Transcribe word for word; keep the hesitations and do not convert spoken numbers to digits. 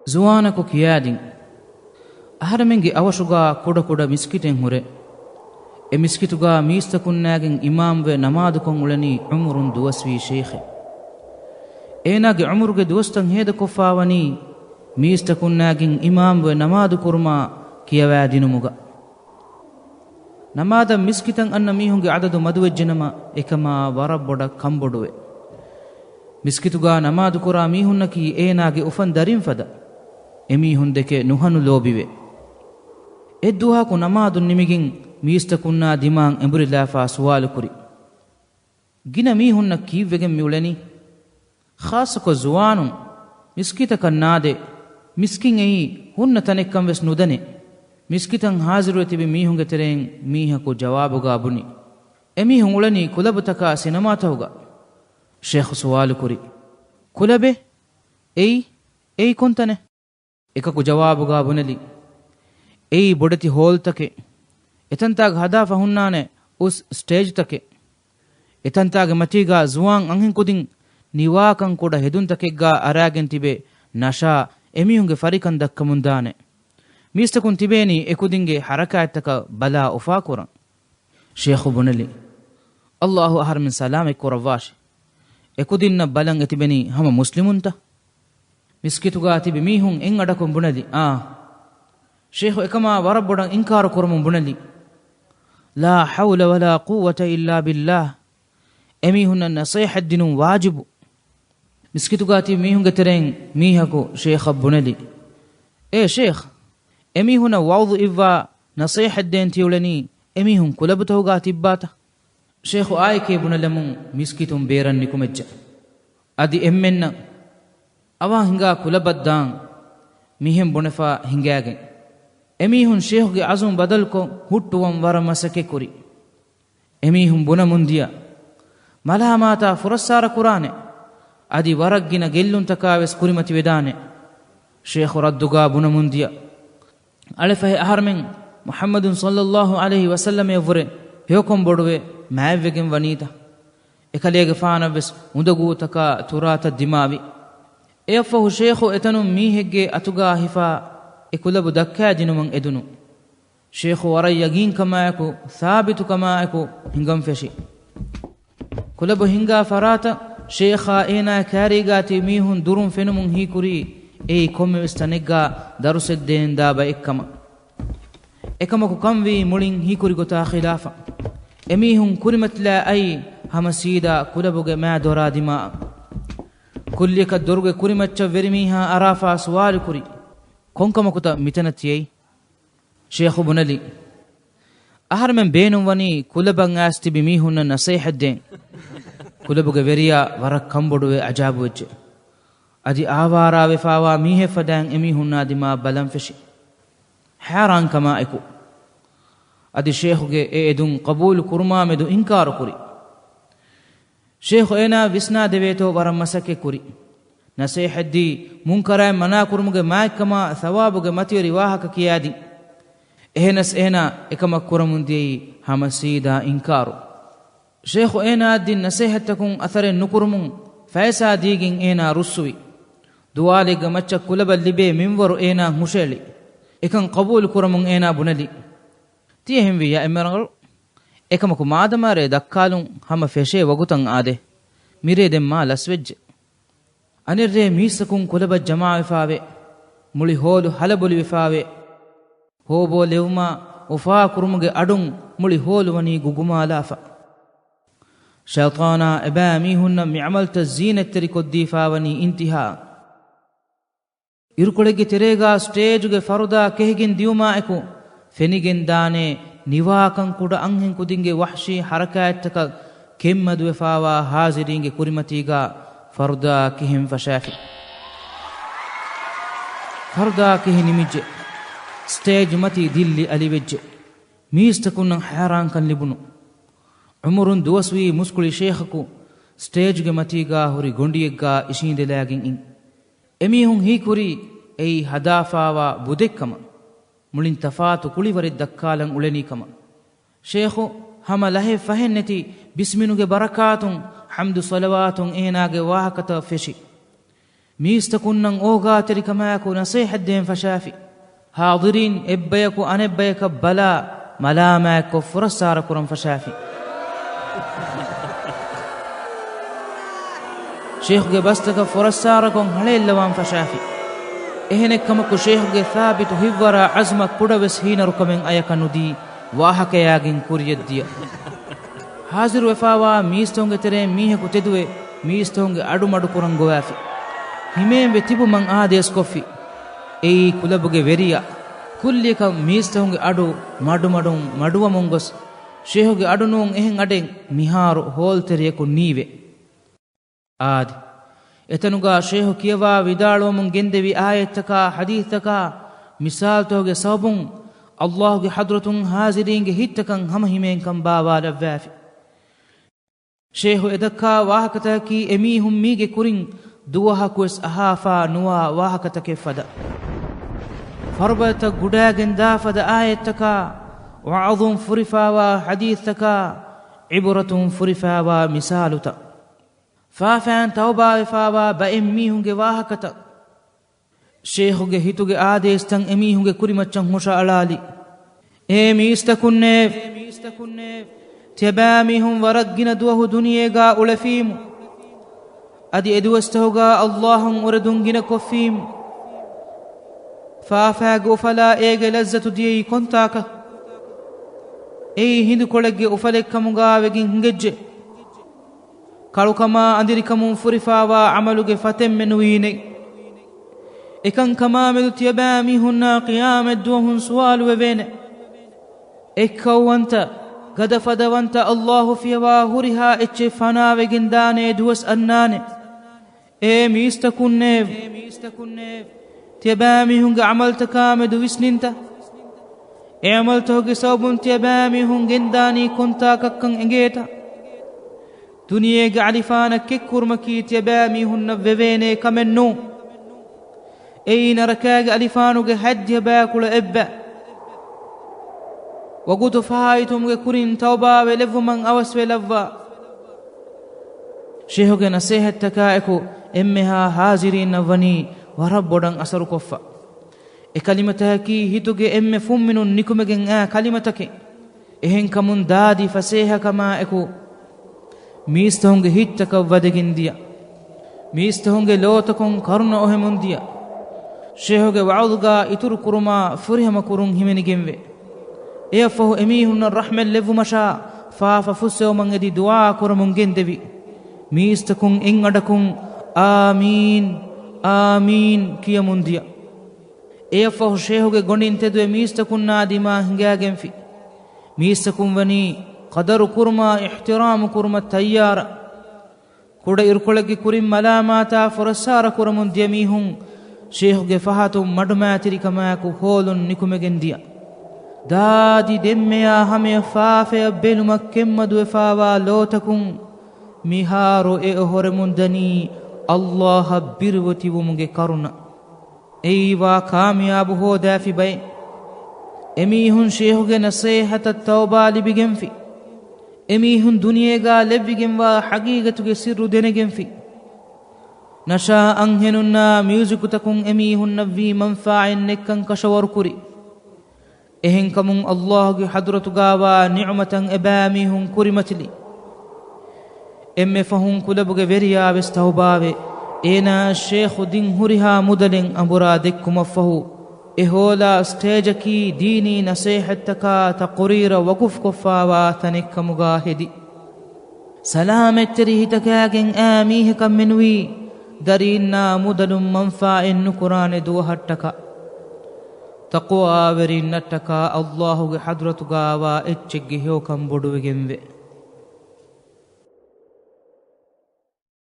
ޒުވާނަކު ކިޔާދިން. އަހަރެމެންގެ އަވަށުގާ ކުޑަކުޑަ މިސްކިތެއް ހުރޭ. އެ މިސްކިތުގާ މީސްތަކުންނާގެން އިމާމްވެ ނަމާދުކޮށް އުޅެނީ އުމުރުން ދުވަސްވީ ޝެއިޚެއް. އޭނާގެ އުމުރުގެ ދުވަސްތައް ހޭދަކޮށްފާވަނީ މީސްތަކުންނާގެން އިމާމްވެ ނަމާދުކުރުމާ ކިޔަވާދިނުމުގަ. ނަމާދަށް މިސްކިތަށް އަންނަ މީހުންގެ އަދަދު މަދުވެއްޖެނަމަ، އެކަމާ ވަރަށް ބޮޑަށް ކަންބޮޑުވޭ. މިސްކިތުގާ ނަމާދުކުރާ މީހުންނަކީ އޭނާގެ އުފަން ދަރިން ފަދަ. އެމީހުން ދެކެ ނުހަނު ލޯބިވޭ. އެއްދުވަހަކު ނަމާދުން ނިމިގެން މީސްތަކުންނާ ދިމާއަށް އެނބުރިލާފާ ސުވާލުކުރި. ގިނަ މީހުންނަށް ކީއްވެގެން މިއުޅެނީ؟ ޚާއްޞަކޮށް ޒުވާނުން މިސްކިތަކަށް ނާދޭ. މިސްކިތް އެއީ ހުންނަ ތަނެއްކަން ވެސް ނުދަނޭ. މިސްކިތަށް ހާޒިރުވެ ތިބި މީހުންގެ ތެރެއިން މީހަކު ޖަވާބުގާ ބުނި، އެމީހުން އުޅެނީ ކުލަބުތަކާ ސިނަމާތަކުގަ. ޝޭޚު ސުވާލުކުރި، ކުލަބެއް؟ އެއީ، އެއީ ކޮންތަނެއް؟ އެކަކު ޖަވާބުގާ ބުނެލި، އެއީ ބޮޑެތި ހޯލްތަކެއް. އެތަންތާގަ ހަދާފަ ހުންނާނެ އުސް ސްޓޭޖްތަކެއް. އެތަންތާގެ މަތީގާ ޒުވާން އަންހެން ކުދިން ނިވާކަން ކުޑަ ހެދުންތަކެއްގާ އަރާގެން ތިބޭ ނަޝާ އެމީހުންގެ ފަރިކަން ދައްކަމުން ދާނެ. މީސްތަކުން ތިބޭނީ އެކުދިންގެ ހަރަކާތްތަކަށް ބަލާ އުފާކުރަން. ޝޭޚު ބުނެލި، އައްލާހު އަހަރެމެން ސަލާމަތް ކުރައްވާށި. އެކުދިންނަށް ބަލަން އެތިބެނީ ހަމަ މުސްލިމުންތަ؟ މިސްކިތުގާ ތިބި މީހުން އެއްއަޑަކުން ބުނެލި، އާ. ޝޭޚު އެކަމާ ވަރަށް ބޮޑަށް އިންކާރު ކުރަމުން ބުނެލި، ލާ ޙައުލަ ވަލާ ޤުއްވަތަ އިއްލާ ބިއްލާހް. އެމީހުންނަށް ނަޞޭޙަތް ދިނުން ވާޖިބު. މިސްކިތުގާ ތިބި މީހުންގެ ތެރެއިން މީހަކު ޝޭޚަށް ބުނެލި، އޭ ޝޭޚް، އެމީހުނަށް ވަޢުޡު އިއްވާ ނަޞޭޙަތްދޭން ތިއުޅެނީ އެމީހުން ކުލަބުތަކުގާ ތިއްބާތަ؟ ޝޭޚު އާއެކޭ ބުނެލަމުން މިސްކިތުން ބޭރަށް ނިކުމެއްޖެ. އަދި އެންމެންނަށް އަވަހަށް ހިނގާ ކުލަބަށް ދާން މިހެން ބުނެފާ ހިނގާގެން. އެމީހުން ޝޭޚުގެ އަޒުމް ބަދަލުކޮށް ހުއްޓުވަން ވަރަށް މަސައްކަތް ކުރި. އެމީހުން ބުނަމުން ދިޔަ މަލާމާތާ ފުރައްސާރަ ކުރާނެ. އަދި ވަރަށް ގިނަ ގެއްލުންތަކާ ވެސް ކުރިމަތިވެދާނެ. ޝޭޚު ރައްދުގާ ބުނަމުން ދިޔަ، އަޅެފަހެ އަހަރުމެން މުޙައްމަދު ޞައްލައްލާހު ޢަލައިހި ވަސައްލަމައަށްވުރެ ހެޔޮކޮން ބޮޑުވެ މާތްވެގެން ވަނީތަ؟ އެކަލޭގެފާނަށްވެސް އުނދަގޫތަކާ ތުރާތައް ދިމާވި. އެއަށްފަހު ޝޭޚު އެތަނުން މީހެއްގެ އަތުގާ ހިފާ އެ ކުލަބު ދައްކާދިނުމަށް އެދުނު. ޝޭޚު ވަރަށް ޔަގީންކަމާއެކު، ސާބިތުކަމާއެކު ހިނގަން ފެށި. ކުލަބު ހިންގާ ފަރާތަށް ޝޭޚާ އޭނާ ކާރީގާ ތިބި މީހުން ދުރުން ފެނުމުން ހީކުރީ އެއީ ކޮންމެވެސް ތަނެއްގާ ދަރުސެއް ދޭން ދާ ބައެއްކަމަށް. އެކަމަކު ކަންވީ މުޅިން ހީކުރި ގޮތާ ޚިލާފަށް. އެމީހުން ކުރިމަތިލާ އައީ ހަމަ ސީދާ ކުލަބުގެ މާ ދޮރާ ދިމާއަށް. ކުއްލިއަކަށް ދޮރުގެ ކުރިމައްޗަށް ވެރިމީހާ އަރާފާ ސުވާލުކުރި، ކޮންކަމަކުތަ މިތަނަށް ތިޔައީ؟ ޝޭޚު ބުނެލި، އަހަރެމެން ބޭނުންވަނީ ކުލަބަށް އައިސް ތިބި މީހުންނަށް ނަސޭހަތްދޭން. ކުލަބުގެ ވެރިޔާ ވަރަށް ކަންބޮޑުވެ އަޖާބުވެއްޖެ. އަދި އާވާރާވެފާވާ މީހެއް ފަދައިން އެމީހުންނާ ދިމާއަށް ބަލަން ފެށި. ހައިރާންކަމާއެކު. އަދި ޝޭޚުގެ އެ އެދުން ޤަބޫލު ކުރުމާމެދު އިންކާރު ކުރި. ޝޭޚު އޭނާ ވިސްނާދެވޭތޯ ވަރަށް މަސައްކަތް ކުރި. ނަސޭހަތްދީ، މުންކަރާތް މަނާކުރުމުގެ މާތްކަމާ ޘަވާބުގެ މަތިވެރި ވާހަކަ ކިޔާދިން. އެހެނަސް އޭނާ އެކަމަށް ކުރަމުން ދިޔައީ ހަމަ ސީދާ އިންކާރު. ޝޭޚު އޭނާއަށް ދިން ނަސޭހަތްތަކުން އަސަރެއް ނުކުރުމުން ފައިސާ ދީގެން އޭނާ ރުއްސުވި. ދުވާލެއްގެ މައްޗަށް ކުލަބަށް ލިބޭ މިންވަރު އޭނާ ހުށައެޅި. އެކަން ޤަބޫލު ކުރަމުން އޭނާ ބުނެލި. ތިޔަ ހިންވިއްޔާ އެންމެ ރަނގަޅު. އެކަމަކު މާދަމާ ރޭ ދައްކާލުން ހަމަ ފެށޭ ވަގުތަށް އާދޭ. މިރޭ ދެން މާ ލަސްވެއްޖެ. އަނެއްރޭ މީސްތަކުން ކުލަބަށް ޖަމާވެފާވޭ. މުޅި ހޯލު ހަލަބޮލިވެފާވޭ. ހޯބޯ ލެވުމާ އުފާކުރުމުގެ އަޑުން މުޅި ހޯލު ވަނީ ގުގުމާލާފަ. ޝައިޠާނާ އެބައިމީހުންނަށް މި ޢަމަލުތައް ޒީނަތްތެރިކޮށްދީފާވަނީ އިންތިހާއަށް. އިރުކޮޅެއްގެ ތެރޭގާ ސްޓޭޖުގެ ފަރުދާ ކެހިގެން ދިޔުމާއެކު ފެނިގެންދާނެ ނިވާކަން ކުޑަ އަންހެން ކުދިންގެ ވަޙްޝީ ޙަރަކާތްތަކަށް ކެތްމަދުވެފާވާ ޙާޟިރީންގެ ކުރިމަތީގާ ފަރުދާ ކެހެން ފަށާފި. ފަރުދާ ކެހި ނިމިއްޖެ. ސްޓޭޖު މަތީ ދިއްލި އަލިވެއްޖެ. މީސްތަކުންނަށް ހައިރާންކަން ލިބުނު. ޢުމުރުން ދުވަސްވީ މުސްކުޅި ޝޭޚަކު ސްޓޭޖުގެ މަތީގާ ހުރި ގޮނޑިއެއްގާ އިށީނދެލާގެން އިން. އެމީހުން ހީކުރީ އެއީ ހަދާފާވާ ބުދެއްކަމަށް، މުޅިން ތަފާތު ކުޅިވަރެއް ދައްކާލަން އުޅެނީކަމަށް. ޝޭޚު ހަމަ ލަހެއް ފަހެއްނެތި ބިސްމިނުގެ ބަރަކާތުން ޙަމްދު ޞަލަވާތުން އޭނާގެ ވާހަކަތައް ފެށި. މީސްތަކުންނަށް އޯގާތެރިކަމާއެކު ނަސޭހަތްދޭން ފަށާފި. ޙާޟިރީން އެއްބަޔަކު އަނެއްބަޔަކަށް ބަލާ، މަލާމާތްކޮށް ފުރައްސާރަ ކުރަން ފަށާފި. ޝޭޚުގެ ބަސްތަކަށް ފުރައްސާރަކޮށް ހަޅޭއްލަވާން ފަށާފި. އެހެނެއްކަމަކު، ޝޭޚުގެ ސާބިތު ހިތްވަރާ ޢަޒުމަށް ކުޑަވެސް ހީނަރުކަމެއް އަޔަކަށް ނުދީ، ވާހަކަޔާގެން ކުރިޔަށްދިޔަ. ޙާޟިރުވެފާވާ މީސްތަކުންގެ ތެރެއިން މީހަކު ތެދުވެ، މީސްތަކުންގެ އަޑު މަޑުކުރަން ގޮވާފި. ހިމޭންވެ ތިބުމަށް އާދޭސްކޮށްފި. އެއީ ކުލަބުގެ ވެރިޔާ. ކުއްލިއަކަށް މީސްތަކުންގެ އަޑު މަޑުމަޑުން މަޑުވަމުން ގޮސް، ޝޭޚުގެ އަޑު ނޫން އެހެން އަޑެއް މިހާރު ހޯލްތެރެޔަކު ނީވޭ. އާދެ، އެތަނުގާ ޝޭޚު ކިޔަވާ ވިދާޅުވަމުން ގެންދެވި އާޔަތްތަކާ، ޙަދީޘްތަކާ، މިސާލުތަކުގެ ސަބަބުން، ﷲ ގެ ޙަޟްރަތުން ޙާޟިރީންގެ ހިތްތަކަށް ހަމަހިމޭންކަން ބާވާލައްވާފި. ޝޭޚު އެދައްކާ ވާހަކަތަކަކީ އެމީހުން މީގެ ކުރިން ދުވަހަކުވެސް އަހާފާ ނުވާ ވާހަކަތަކެއް ފަދަ. ފަރުބަދަތައް ގުޑާގެން ދާ ފަދަ އާޔަތްތަކާ، ވަޢުޡުން ފުރިފާވާ ޙަދީޘްތަކާ، ޢިބުރަތުން ފުރިފާވާ މިސާލުތައް، ފާފައިން ތައުބާވެފާވާ ބައެއް މީހުންގެ ވާހަކަތައް، ޝޭޚުގެ ހިތުގެ އާދޭސްތައް އެމީހުންގެ ކުރިމައްޗަށް ހުށައަޅާލި. އޭ މީސްތަކުންނޭވެ! ތިޔަބައިމީހުން ވަރަށް ގިނަ ދުވަހު ދުނިޔޭގާ އުޅެފީމު. އަދި އެދުވަސްތަކުގާ ﷲ އުން އުރެދުން ގިނަ ކޮށްފީމު. ފާފައިގެ އުފަލާ އޭގެ ލައްޒަތު ދިޔައީ ކޮންތާކަށް؟ އެއީ ހިނދުކޮޅެއްގެ އުފަލެއްކަމުގާ ވެގެން ހިނގައްޖެ. ކަޅުކަމާ އަނދިރިކަމުން ފުރިފާވާ ޢަމަލުގެ ފަތެއްމެ ނުވީނެ. އެކަންކަމާމެދު ތިޔަބައިމީހުންނާ ޤިޔާމަތްދުވަހުން ސުވާލުވެވޭނެ. އެއްކައުވަންތަ، ގަދަފަދަވަންތަ ﷲ ފިޔަވާ ހުރިހާ އެއްޗެއް ފަނާވެގެން ދާނޭ ދުވަސް އަންނާނެ. އޭ މީސްތަކުންނޭވެ! ތިޔަބައިމީހުންގެ ޢަމަލުތަކާމެދު ވިސްނިންތަ؟ އެ ޢަމަލުތަކުގެ ސަބަބުން ތިޔަބައިމީހުން ގެންދާނީ ކޮންތާކަށްކަން އެނގޭތަ؟ ދުނިޔޭގެ އަލިފާނަށް ކެއްކުރުމަކީ ތިޔަބައިމީހުންނަށް ވެވޭނޭ ކަމެއް ނޫން. އެއީ ނަރަކާގެ އަލިފާނުގެ ހަތްދިހަ ބައިކުޅަ އެއްބަ. ވަގުތު ފަހާއިތުމުގެ ކުރިން ތައުބާވެލެއްވުމަށް އަވަސްވެލައްވާ. ޝޭޚުގެ ނަސޭހަތްތަކާއެކު އެންމެހާ ޙާޟިރީންނަށް ވަނީ ވަރަށް ބޮޑަށް އަސަރުކޮށްފަ. އެ ކަލިމަތަކަކީ ހިތުގެ އެންމެ ފުންމިނުން ނިކުމެގެން އާ ކަލިމަތަކެއް. އެހެންކަމުން ދާދި ފަސޭހަކަމާއެކު މީސްތަކުންގެ ހިތްތަކަށް ވަދެގެން ދިޔަ. މީސްތަކުންގެ ލޯތަކުން ކަރުނަ އޮހެމުން ދިޔަ. ޝޭޚުގެ ވަޢުޡުގާ އިތުރު ކުރުމާ ފުރިހަމަ ކުރުން ހިމެނިގެންވެ. އެއަށްފަހު އެމީހުންނަށް ރަޙްމަތް ލެއްވުމަށާ ފާފަ ފުއްސެވުމަށް އެދި ދުޢާ ކުރަމުން ގެންދެވި. މީސްތަކުން އެއްއަޑަކުން، އާމީން، އާމީން ކިޔަމުން ދިޔަ. އެއަށްފަހު ޝޭޚުގެ ގޮނޑިން ތެދުވެ މީސްތަކުންނާ ދިމާ ހިނގާގެންފި. މީސްތަކުން ވަނީ ޤަދަރު ކުރުމާ އިޙްތިރާމު ކުރުމަށް ތައްޔާރަށް. ކުޑަ އިރުކޮޅެއްގެ ކުރިން މަލާމާތާ ފުރައްސާރަ ކުރަމުން ދިޔަ މީހުން ޝޭޚުގެ ފަހަތުން މަޑުމައިތިރިކަމާއެކު ހޯލުން ނިކުމެގެން ދިޔަ. ދާދި ދެންމެޔާ ހަމަޔަށް ފާފަޔަށް ބެލުމަށް ކެތްމަދުވެފާވާ ލޯތަކުން މިހާރު އެ އޮހޮރެމުން ދަނީ ﷲ އަށް ބިރުވެތިވުމުގެ ކަރުނަ. އެއީ ވާ ކާމިޔާބު ހޯދާފި ބައެއް. އެމީހުން ޝޭޚުގެ ނަސޭހަތަށް ތައުބާ ލިބިގެންފި. އެމީހުން ދުނިޔޭގާ ލެއްވިގެންވާ ޙަޤީޤަތުގެ ސިއްރު ދެނެގެންފި. ނަޝާ އަންހެނުންނާ މިއުޒިކުތަކުން އެމީހުންނަށްވީ މަންފާއެއް ނެތްކަން ކަށަވަރުކުރި. އެހެންކަމުން ﷲ ގެ ޙަޟްރަތުގާވާ ނިޢުމަތަށް އެބައިމީހުން ކުރިމަތިލި. އެންމެ ފަހުން ކުލަބުގެ ވެރިޔާވެސް ތައުބާވެ، އޭނާ ޝޭޚު ދިން ހުރިހާ މުދަލެއް އަނބުރާ ދެއްކުމަށްފަހު، އެ ހޯލާ ސްޓޭޖަކީ ދީނީ ނަސޭހަތްތަކާ ތަޤުރީރަށް ވަޤުފްކޮށްފާވާ ތަނެއްކަމުގާ ހެދި. ސަލާމަތްތެރި ހިތަކާގެން އާ މީހަކަށް މެނުވީ، ދަރީންނާ މުދަލުން މަންފާއެއް ނުކުރާނެ ދުވަހަށްޓަކާ. ތަޤުވާވެރިންނަށްޓަކާ ﷲ ގެ ޙަޟްރަތުގާވާ އެއްޗެއްގެ ހެޔޮކަން ބޮޑުވެގެންވޭ.